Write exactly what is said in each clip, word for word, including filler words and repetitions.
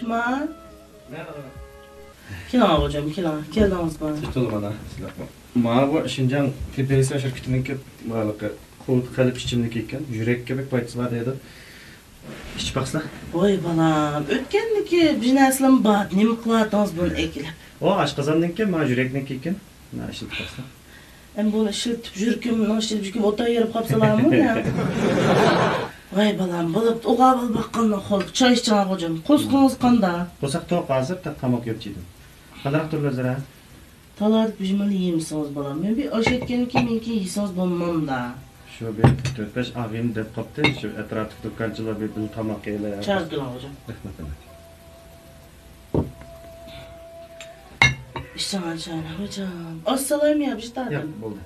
ما. كېلىڭ، غوجام، كېلىڭ. كەلدىڭىزمۇ؟ تۇتۇلۇڭ مانا. مانا بۇ شىنجاڭ تېببىي شىركىتىنىڭكى ماۋۇ قەلب ئىچىملىكى ئىكەن. يۈرەككە بەك پايدىسى بار دەيدۇ. ئىچىپ باقسىلا. ۋاي بالام، ئۆتكەندىكى بىر نەرسىلەرمۇ بار. نېمە قىلىۋاتىڭىز بۇنى ئەكېلىپ؟ ئۇ ئاشقازاندىكى، مانا يۈرەكنىڭكى ئىكەن. مانا ئىشلىتىپ باقسىلا. ئەمدى بۇنى ئىشلىتىپ يۈرىكىمنىڭ ئىچىدە بىر كىم ئوتاي يېرىپ قاپسىلارمۇ يا؟ ۋاي بالام، بولۇپتۇ، ئوغا بالا باققاننىڭ قولىغا چاي ئىچىڭ غوجام. قورسىقىڭىز قانداق؟ قورساق توق ھازىر، تا-، تاماق يەپ چىدىم. قانداقراق تۇرىدۇ زەرە؟ تالادىپ يېمىسىڭىز بالام. مەن بىر ئاش ئەتكەندىن كېيىن مېنىڭكى يېسىڭىز بولمامدا. شۇ بىر تۆت-بەش ئاغىنە دەپ قاپتۇ. شۇ ئەتراپتىكى دۇكانچىلار بىر بىللە تاماق يەيلى. چاغ كېلىڭ غوجام. رەھمەت، رەھمەت. ئىچىڭ چاينى غوجام. ئاز سالايمۇ يا بىر تاتىم؟ ياق، بولدى.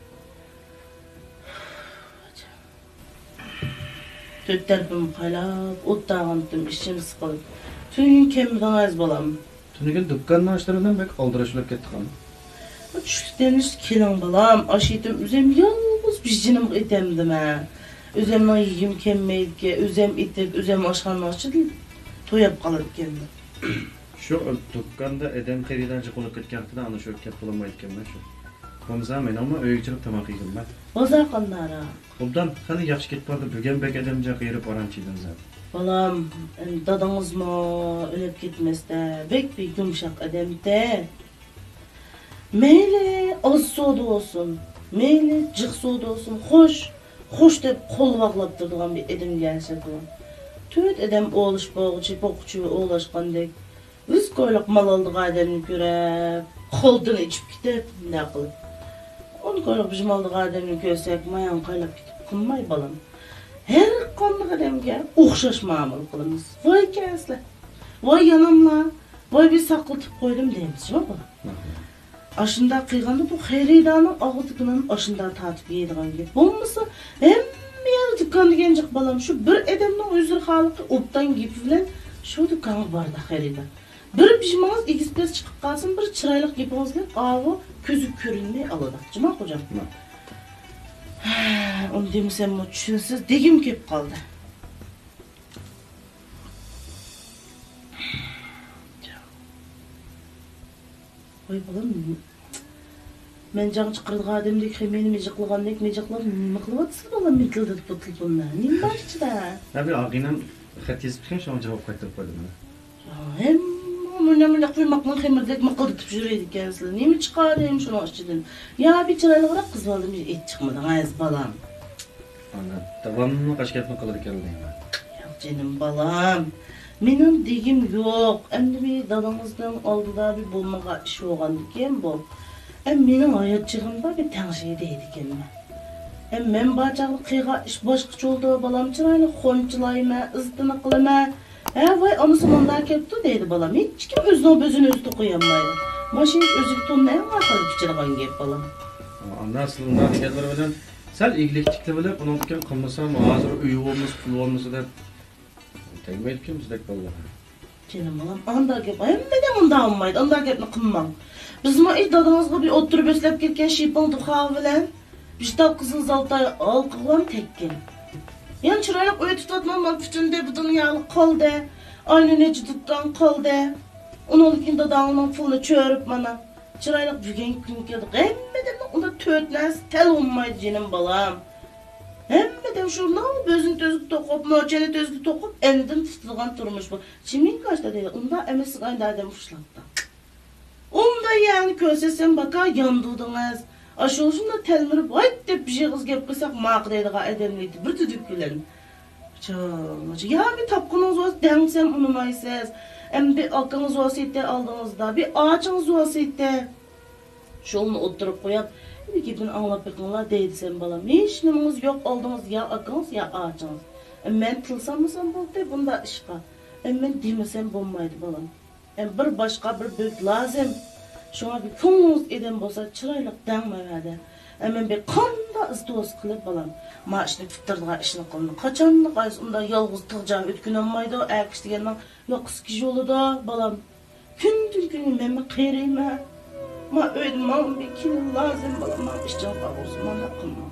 تۆت تەرىپىم قايلاپ، ئوت تاغانتىم، ئىچىم سىقىلىپ. تۈنۈگۈن كەلمىدىڭىز بالام. تۈنۈگۈن دۇكاننىڭ ئىشلىرى بىلەن بەك ئالدىراش بولۇپ كەتتۇق ئانا. چۈشلۈك دەم ئېلىشقا كېلىڭ بالام. ئاش ئېتىم ئۆزۈم يالغۇز بىر جېنىمغا ئېتەمدىمەن. ئۆزۈمنىڭ يېگۈم كەلمەيدىكەن، ئۆزۈم ئېتىپ، ئۆزۈم ئاشخانىنىڭ ئىچىدە تويۇپ قالىدىكەنمەن. شۇ دۇكاندا ئادەم خېرىدار جىق بولۇپ كەتكەن ۋاقتىدا ئانا شۇ كەپ بولالمايدىكەنمەن شۇ. بولمىسا مېنىڭمۇ ئۆيگە چىقىپ تاماق يېگىنىمەن. بازار قانداقراق؟ ئوبدان، خېلى ياخشى كېتىپ بارىدۇ. بۈگۈن بەك ئادەمجىق، ھېرىپ ئاران چىدىم زادى. بالام، ئەمدى دادىڭىزمۇ ئۆلۈپ كەتمەستە، بەك بىر يۇمشاق ئادەمتە. مەيلى ئاز سودا بولسۇن، مەيلى جىق سودا بولسۇن، خوش، خوش دەپ قول باغلاپ تۇرىدىغان بىر ئادەمگە ئەسەر بۇ. تۆت ئادەم ئولىشىپ بولغۇچە، بوققۇچى ئولاشقاندەك. بىز كويلۇق مال ئالىدىغان ئادەمنى كۆرۈپ، قولدىن ئېچىپ كېتىپ، مۇنداق قىلىپ. ئون كويلۇق بىر مال ئالىدىغان ئادەمنى كۆرسەك، مايان قايلاپ كېتىپ قىلماي، بالام. ھەر قانداق ئادەمگە ئوخشاش مۇئامىلە قىلىمىز. ۋاي كەسلە، ۋاي ياناملا، ۋاي بىر ساقلىتىپ قويدۇم دەيمىز، شۇ بالام. ئاشۇنداق قىلغاندا بۇ خېرىدارنىڭ ئاغزىدىكىنى ئاشۇنداق تارتىپ يەيدىغان گەپ. بولمىسا ھەممە يەردە دۇكان دېگەن جىق بالام. شۇ بىر ئادەمنىڭ ئۆزى خالىقى ئوبدان گېپى بىلەن شۇ دۇكانغا بارىدۇ خېرىدار. بىر بېشىڭىز ئېگىز پەس چىقىپ قالسۇن، بىر چىرايلىق گېپىڭىز بىلەن ئاۋۇ كۆزگە كۆرۈنمەي ئالىدۇ. جۇما خوجام. ئۇنى دېمىسەممۇ چۈشىنىسىز دېگۈم كېلىپ قالدى. ۋاي بالام، مەن جاڭ چىقىرىدىغان ئادەمدەك، خېمىينى مىجىقلىغاندەك مىجىقلاپ نېمە قىلىۋاتىسىز بالام، مىدىلدىتىپ بۇ تېلېفوننى؟ نېمە بار ئىچىدە؟ ھە، بىر ئاغىنەم خەت يېزىپتىكەن، شۇڭا جاۋاب قايتۇرۇپ قويدۇم مەن. ھەممە مۇنداق مۇنداق قۇيماقنىڭ خېمىرىدەك مىقىلدىتىپ يۈرىدىكەنسىلەر. نېمە چىقارىمەن شۇنىڭ ئىچىدىن؟ يا بىر چىرايلىقراق قىز بالىدىن بىر ئېيت چىقمىدىڭىز بالام. ئانا، داۋاملىق ئاشۇ گەپنى قىلىدىكەنلەر. ياق جېنىم بالام، مېنىڭ دېگۈم يوق. ئەمدى بىر دادىڭىزنىڭ ئالدىدا بىر بولمىغان ئىش بولغاندىكىن بۇ. ئەم مېنىڭ ھايات چېغىمدا بىر تەڭشەي دەيدىكەنمەن. ئەم مەن بار چاغدا قىلغان ئىش باشقىچە بولىدۇ، بالام چىرايلىق خونچىلايمەن، ئىززىتىنى قىلىمەن. ھە ۋاي ئانىسى مۇنداق كەپتۇ دەيدۇ بالام. ھېچكىم ئۆزىنىڭ بۆزىنى ئۆزى توقۇيالمايدۇ. ماشىنا ئۆزىگە توننى ئەڭ ئاخىرىدا پىچىرىغان گەپ بالام. ئانا سىلىنىڭ دېگەنلىرى بىلەن سەل ئىگىلىك تىكلىۋېلىپ، ئۇنىڭدىن كېيىن قىلمىسام، ھازىر ئۆي بولمىسا، پۇل بولمىسا دەپ تەگمەيدىكەن بىزدەك بالىلار. جېنىم بالام، ئانداق گەپ ھەممىدە مۇنداق بولمايدۇ، ئانداق گەپنى قىلماڭ. بىزمۇ ئى دادىڭىزغا بىر ئوتتۇرا بۆسلەپ كەتكەن شىپىڭ دۇخاۋى بىلەن بىر تال قىزىل زالتاي ھالقىغىلام تەگكەن. يەنە چىرايلىق ئۆي تۇتۇۋاتمام، مانا پۈتۈندە بۇ دۇنيالىق قالدى. ئاينى نەچچە دۇكان قالدى. ئۇنىڭدىن كېيىن داداڭنىڭ پۇلىنى چۆرۈپ مانا. چىرايلىق بۈگۈنكى كۈنگە كەلدۇق. ھەممىدىن ئۇنداق تۆت نەرسە تەل بولمايدۇ جېنىم بالام. ھەممىدىن شۇنداق بۆزۈنى تۆزگە توقۇپ، موچىنى تۆزگە توقۇپ، ئەندىن تۇتىدىغان تۇرمۇش بۇ. چىمىنكاشتا دەيدۇ، ئۇنداق ئەمەس ئايدا ئادەم ئۇشلاپتۇ. ئۇنداق يەرنى كۆرسەتسەم باكا ياندۇردىڭىز. ئاشۇ شۇنداق تەلمۈرۈپ ۋايت دەپ بىر ئېغىز گەپ قىلساق ماقۇل دەيدىغان ئادەملەر بىر دۈدۈك بىلەن. چاڭ، يا بىر تاپقىنىڭىز بولسا دەڭسەم ئۇنىمايسىز. ئەمدى بىر ئاكىڭىز بولسا ئالدىڭىزدا، بىر ئاچىڭىز بولسا. شۇنى ئوتتۇرىغا قويۇپ، بىر گېپىنى ئاڭلاپ بېقىڭلار دەيدىسەن بالام. ھېچ نېمىڭىز يوق ئالدىڭىز يا ئاكىڭىز يا ئاچىڭىز. مەن تىل سالمىسام بولدى بۇنداق ئىشقا. مەن دېمىسەم بولمايدۇ بالام. ئەم، بىر باشقا بىر بۆك لازىم. شۇڭا بىر كۆڭلىڭىز ئادەم بولسا، چىرايلىق دەڭ مەۋەدە. ئەم، مەن بىر قانداق ئىزدىۋاس قىلىپ، بالام، ما ئىشنى پۈتتۈرىدىغان ئىشنى قىلىمەن. قاچانلىق ئايسى ئۇنداق يالغۇز تىغجان ئۆتكۈنەلمەيدۇ، ئەر كىشى دېگەننىڭ يوقىسى كىشى يولىدا، بالام. كۈندىن كۈنگە مەنمۇ قېرىيمەن. ما ئۆيدە ماڭا بىر كېلىن لازىم، بالام، ماڭا ئىچىڭ ئاغرىسۇن، مانداق قىلماڭ.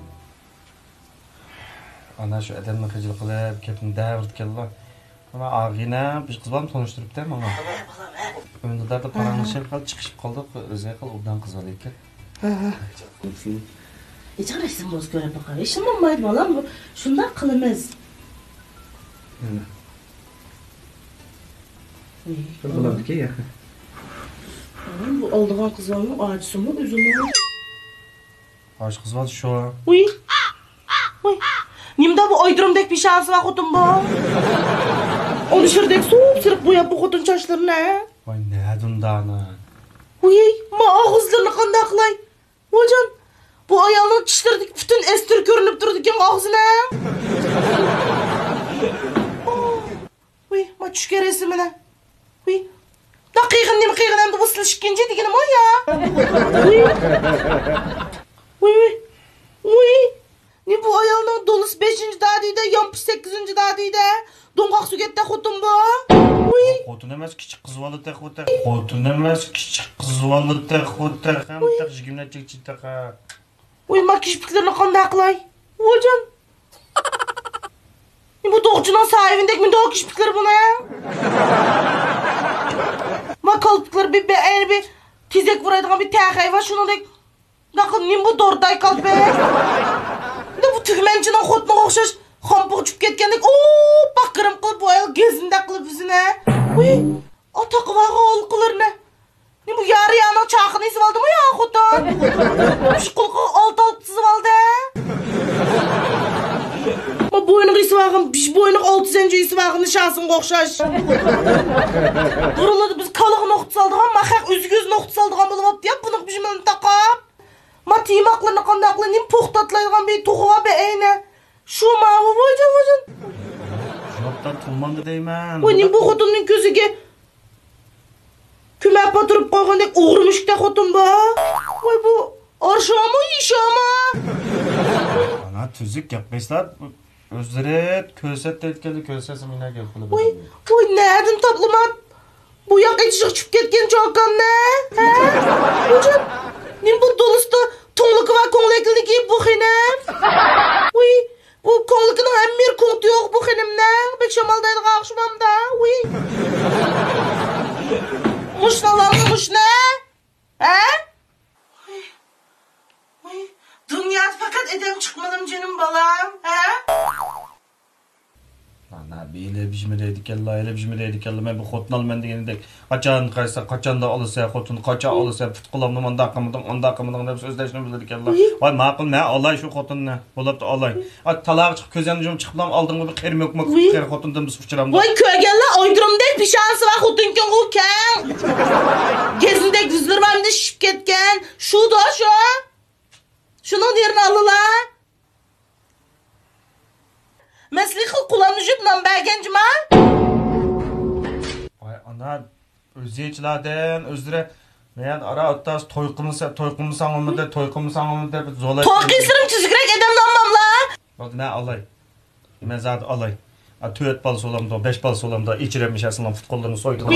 ئانا شۇ ئادەمنى خىجىل قىلىپ، گەپنى دەۋېرىدىكەنلا. مانا ئاغىنەم بىر قىز بالام تونۇشتۇرۇپتۇ ماڭا. ئۆندىداردا پاراڭلىشىپ قال، چىقىشىپ قالدۇق، ئۆزى قىل ئوبدان قىز بالا ئىكەن. ھېچقانداق سىمۋول كۆرۈپ باقاي. ھېچنېمە بولمايدۇ بالام، بۇ شۇنداق قىلىمىز. بولامدىكى ياخشى. بۇ ئالدىغان قىز بالىنىڭ ئاچىسىمۇ ئۆزىمۇ. ئاشۇ قىز بالا شۇ. ۋۇي. ۋۇي. نېمىدا بۇ ئايدۇرۇمدەك پېشانىسى بار خوتۇن بۇ؟ ئۇنىشىردەك سۇپسېرىق بوياپ بۇ خوتۇن چاچلىرىنى. ۋاي نەدىن دانا. ۋۇي، ما ئاغزىلىرىنى قانداق قىلاي؟ ۋايجان، بۇ ئايالنىڭ چىشلىرىدىكى پۈتۈن ئەستىرى كۆرۈنۈپ تۇرىدىكەن ئاغزىنىڭ. ۋۇي، ما چۈشكەن رەسىمىنى. ۋۇي. دا قىيغىن نېمە قىيغىن ئەمدى بۇ سىلىشىپ كىنجى دېگىنىمۇ يا. ۋۇي. ۋۇي، ۋۇي. ۋۇي. نېمە بۇ ئايالنىڭ دولىسى بەشىنچى دادىدە، يامپۇش سەككىزىنچى دادىدە. دوڭغاق سۆگەتتە خوتۇن بۇ. ۋۇي. خوتۇن ئەمەس، كىچىك قىز بالا تېخى بۇ تېخى. خوتۇن ئەمەس، كىچىك قىز بالا تېخى بۇ تېخى. ھەم تېخى يىگىرمە نەچچە يىل تېخى. ۋۇي، ما كىشپىكلىرىنى قانداق قىلاي؟ ۋايجان. بۇ دوغچىنىڭ سايىۋىندەك مۇنداق كىشپىكلىرى بۇنىڭ. ما كالپۇكلىرى بىر، بىر، ئەينى بىر تېزەك بۇرايدىغان بىر تەخەي بار، شۇنىڭدەك. مۇنداق قىلىپ، نېمە بۇ دورتاي كالپۇك؟ بۇ تۈگمەنچىنىڭ خوتۇنىغا ئوخشاش خامپۇق چۈشۈپ كەتكەندەك، ئوپپاق گىرىم قىلىپ، بۇ ئايال گېزىندەك قىلىپ ئۆزىنى. ۋۇي، ئاتاقى بارغان ھالقىلىرىنى. نېمە بۇ يارى يانىڭ چاقىنى ئېسىۋالدىمۇ يا خوتۇن؟ مۇشۇ قۇلىقىغا ئالتە ھالقا تىزىۋالدى. ما بوينىغا ئېسىۋالغان، بېشى بوينىغا ئالتە زەنجىر ئېسىۋالغان نىشاسىمغا ئوخشاش. بۇرۇنلىرىدا بىز كالىغا نوختا سالىدىغان، ما خەق ئۆزىگە ئۆزى نوختا سالىدىغان بولۇپ قاپتۇ يا، بۇنىڭ بىژىمىنى تاقاپ. ما تېماقلىرىنى قانداق قىلىپ، نېمە پوختاتلايدىغان بىر تۇغى بار بىر ئەينە. شۇ ماۋۇ ۋايجان، ۋايجان. شۇنداقتا تۇغمامدۇ دەيمەن. ۋاي، نېمە بۇ خوتۇننىڭ كۆزىگە كۆمەپ پاتۇرۇپ قويغاندەك ئوغرى مۈشۈكتەك خوتۇن بۇ. ۋاي، بۇ ئارشامۇ، يېشامۇ؟ ئانا، تۈزۈك گەپ قىلسىلا، ئۆزلىرى كۆرسەت دەيدىكەنلا، كۆرسەتسە مېنى گەپ قىلىپ. ۋاي، ۋاي، نەدىن تاپلىماپ؟ بۇ ياق ئېچىشىغا چۈشۈپ كەتكەن چاكاننى، ھە؟ ۋايجان، نېمە بۇ دولىسىدا تۇڭلۇقى بار كوڭلەكلىكى بۇ خېنىم؟ ۋاي، بۇ كوڭلۇقىنىڭ ھەممە يېرى كوڭتا يوق بۇ خېنىمنىڭ. بەك شامالدايدىغان ئوخشىمامدا. ۋۇي. مۇشۇنىڭلارمۇ مۇشۇنى. ھە؟ ۋۇي. ۋۇي. دۇنيادا پەقەت ئادەم چىقمىدىم جېنىم بالام. ھە؟ مانا بىلە بىژمە دەيدىكەنلا، ھېلى بىژمە دەيدىكەنلا، مەن بىر خوتۇن ئالىمەن دېگىنىدەك. قاچان قايسا، قاچاندا ئالىسەن خوتۇن، قاچان ئالىسەن، پۇت قولۇمنى مۇنداق قىلمىدىڭ، ئۇنداق قىلمىدىڭ دەپ سۆزلەشنى بىلىدىكەنلا. ۋاي. ۋاي ماقۇل، مەن ئالاي شۇ خوتۇننى. بولۇپتۇ ئالاي. ئا، تالاغا چىقىپ كۆزۈمنى يۇمۇپ چىقىپلا ئالدىڭغا بىر قېرى مۆكمۆك قېرى خوتۇندىن بىز ئۇچرامدۇ. ۋاي كۆرگەنلا ئايدۇرۇمدەك پېشانىسى بار خوتۇنكەن ئۇ كەڭ. گېزىندەك يۈزلىرى بار ئەمدى شىشىپ كەتكەن. شۇدا شۇ. شۇنىڭ يېرىنى ئالىلا. مەسلىخىل قۇلاننى يۇيۇپ نان بەرگەن جۇما. ۋاي ئانا، ئۆزىچىلاردىن ئۆزلىرى، مەن ئارا ئاتاس توي قىلمىسا، توي قىلمىساڭمۇ دەپ، توي قىلمىساڭمۇ دەپ زولاي. توي قىلسىلىم تۈزۈكرەك ئادەمنى ئالماملا. بولدى، مەن ئالاي. مەن زادى ئالاي. ئا، تۆت بالىسى بولامدۇ، بەش بالىسى بولامدۇ، ئېچىرەم ئىشەسىڭلار پۇت قوللىرىنى سويىدىغان.